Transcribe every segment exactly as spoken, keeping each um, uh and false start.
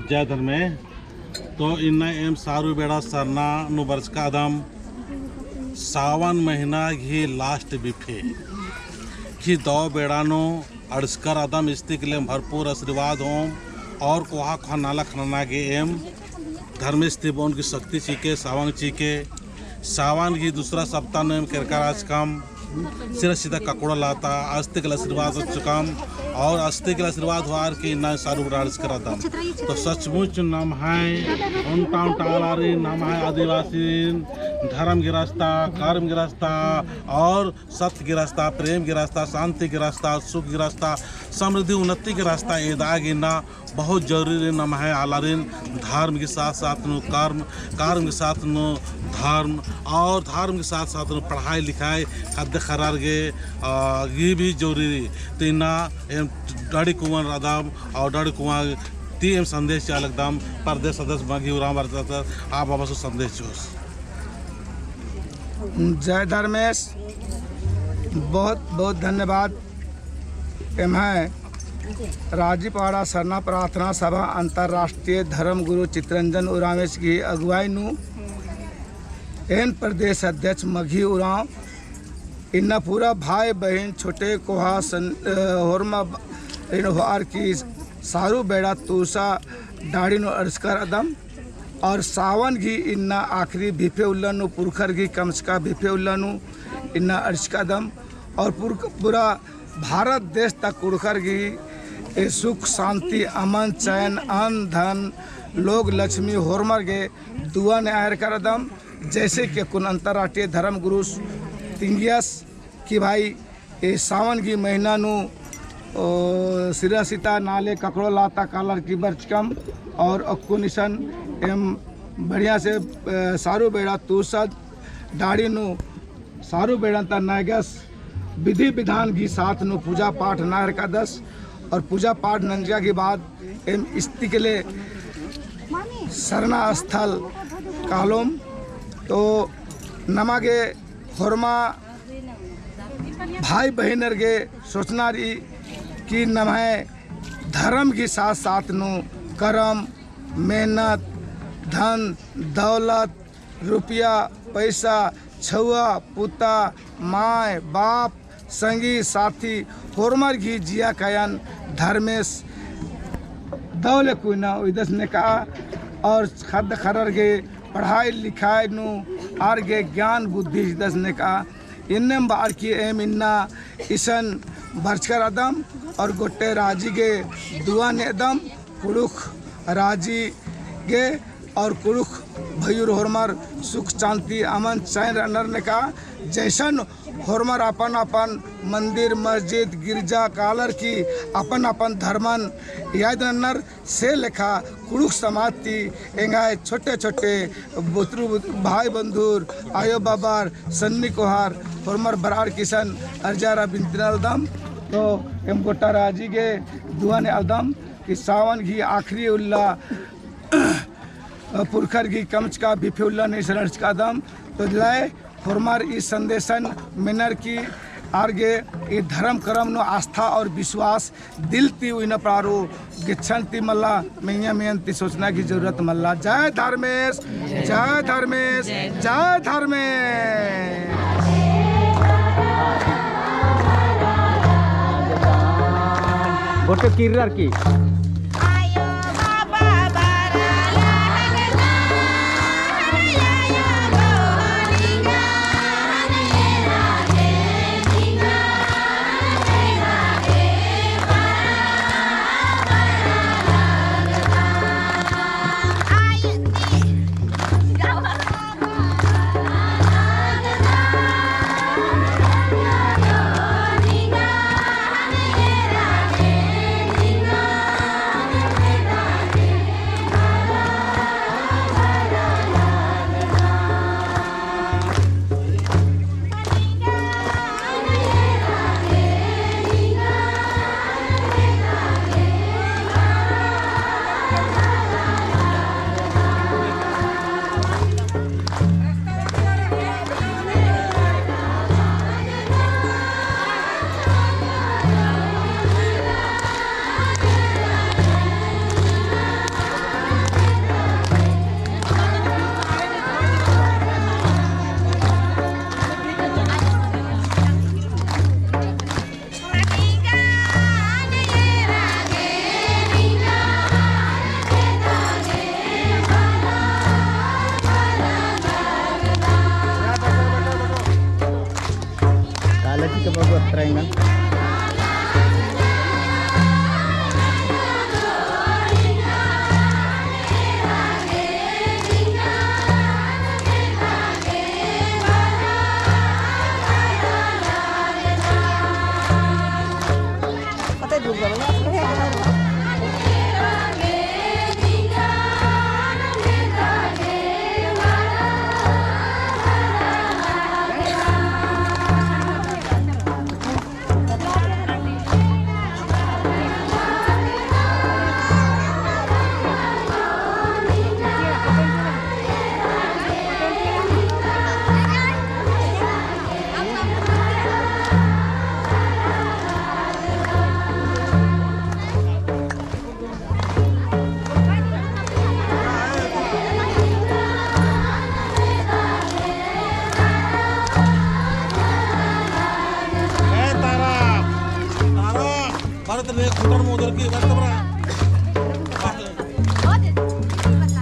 जय धर्मे। तो इन्ना एम सारू बेड़ा सरना नू बरचका अदम सावन महीना घी last बिफे घी दव बेड़ा नू अंड़सकर अदम। इस्तिकले एम भरपूर आशीर्वाद होम और कोहा कोहा नाला खनना गे एम धर्मेस ती बओन की शक्ति चिके, सावंग चिके। सावन घी दूसरा सप्ताह नू एम केरका रहचकम सिरा सीता ककड़ो लाता। अस्तिकले आशीर्वाद होचकम और अस्तिकले आशीर्वाद होअर की इन्ना सारू बेड़ा अंड़सकर अदम। तो सचमुच नम्है ओन्टा ओन्टा आलारिन, नम्है आदिवासिन धर्म गे रस्ता, कर्म गे रस्ता और सत्य गे रस्ता, प्रेम गे रस्ता, शांति गे रस्ता, सुख गे रस्ता, समृद्धि उन्नति गे रस्ता एदा गे इन्ना बहुत जरूरी रई। नम्है आलारिन धर्म गे साथ साथ नू कर्म, कर्म गे साथ नू धर्म और धर्म गे साथ साथ नू पढ़ाई लिखाई ख़द्द ख़र्रर गे, आ, ये भी जरूरी रई। तो इन्ना एम डड़ी कुआँ रअदम और डड़ी कुआँ ती एम संदेश चिआ लगदम। परदेस अध्यक्ष मगही उराँव बरचस, आप आबस संदेश चिओस। जय धर्मेस, बहुत बहुत धन्यवाद। एम्है राजीपाड़ा सरना प्रार्थना सभा अंतर्राष्ट्रीय धर्म गुरु चितरंजन उराँवेस गही अगुवाई नू एन प्रदेश अध्यक्ष मगही उराँव इन्ना पूरा भाई बहिन छोटे कोहा सन, अ, होरमा ब-, इन होअर की सारू बेड़ा तुरसा डाड़ी नू अंड़सकर अदम। और सावन घी इन्ना आखिरी बिफे उल्ला नू, पुरखर घी कमचका बिफे उल्ला नू इन्ना अंड़सका अदम। और पुर-, पूरा भारत देश ता कुँड़ुख़र घी ए सुख, शांति, अमन, चैन, अन्न, धन, लोग लक्ष्मी होरमर गे दुआ नेआयर करदम। जैसे कि अक्कुन अंतर्राष्ट्रीय धर्म गुरुस तिंगियस कि भाई, ए सावन घी महीना नू, ओ, सिरा सीता नाले ककड़ो लाता कालर की बरचकम और अक्कुन इसन एम बढ़िया से, ए, सारू बेड़ा तुरसा डाड़ी नू सारू बेड़न ता नैगस विधि विधान घी साथ नू पूजा पाठ नंजकादस और पूजा पाठ नंजका के बाद एम इस्तिकले सरना स्थल कालोम। तो नमा गे होरमा भाई बहिनर गे सोचना रई कि नम्है धर्म घी साथ साथ नू करम, मेहनत, धन, दौलत, रुपया, पैसा, छउवा, पुता, माय, बाप, संगी, साथी, होरमर घी जिया कायन धर्मेस दव ले कुइना उइदस नेका और ख़द्द ख़र्रर गे पढ़ाई लिखाई नू आर गे ज्ञान बुद्धि चिदस नेका। इन्नेम बअर की एम इन्ना इसन बरचकर अदम और गोट्टे राजी गे दुआ नेदम। कुँड़ुख़ राजी गे और कुँड़ुख़ भइयुर होरमर सुख शांति अमन चैन रअनर नेका। जैसन होरमर अपन अपन मंदिर मस्जिद गिरजा कालर की अपन अपन धर्मन याद नन्नर, से लेखा कुँड़ुख़ समाज ती एंग्है छोटे छोटे बुतरू भाई बंधुर आयो बाबार सन्नी कोहार होरमर बरअर की इसन अर्जा अरा बिनती नलदम। तो एम गोट्टा राजी गे दुआ नेलदम कि सावन घी आखिरी उल्ला पुरखर घी कमचका बिफे उल्ला नू इसन अंड़सकादम। तो लय होरमर ई संदेशन मेनर की आर गे ई धर्म करम नू आस्था और विश्वास दिल ती उइना प्रारो गेच्छन ती मल्ला, मेंया मेन ती सोचना की जरूरत मल्ला। जय धर्मेस, जय धर्मेस, जय धर्मेस। गोटे किर्रर की।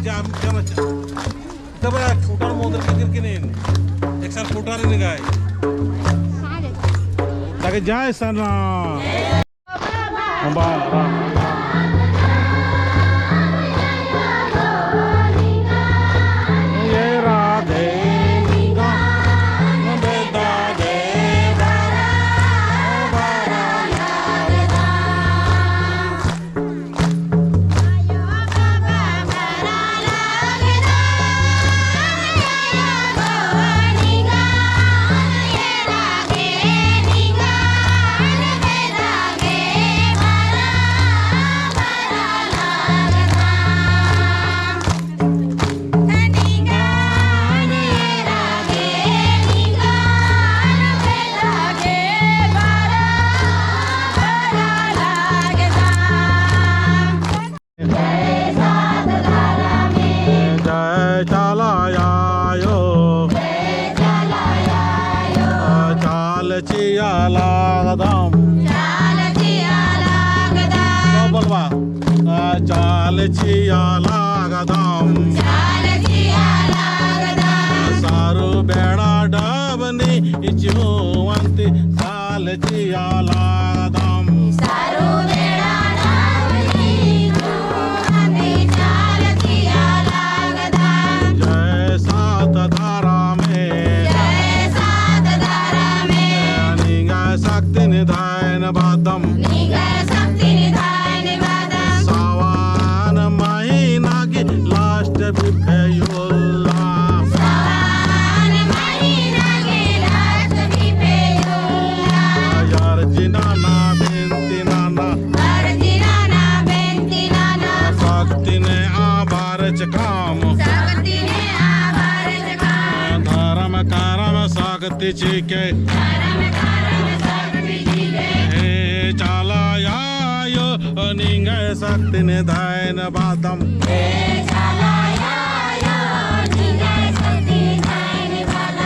जाम, जाम अच्छा। तब कोटर मोदर के करके नहीं। एक साल कोटर नहीं गए। ताकि जय सरना। बा-, बा-, ये राधे निंगा बेदा दे बरा, बरा लगदा। जय चाला आयो। चाल चिआ लगदम। चाल चिआ लगदम। सब बोलबा। चाल चिआ लगदम। चाल चिआ लगदम। सारू बेड़ा डबनी इचुवंती चाल चिआ लगदम। सारू बेड़ा डबनी इचुवंती चाल चिआ लगदम। जय सात धरमे। जय सात धरमे। निंगा शक्ति निधान बअदम। निंगा शक्ति निधान बअदम। सावन महीना की last बिफे उल्ला। सावन महीना की last बिफे उल्ला। अर्जी नना बिनती नना। अर्जी नना बिनती नना। शक्ति ने आभार चकम। शक्ति ने आभार चकम। धरम करम शक्ति चिके। धरम करम शक्ति चिके। हे चाला आयो निंगा शक्ति निधान बअदम। हे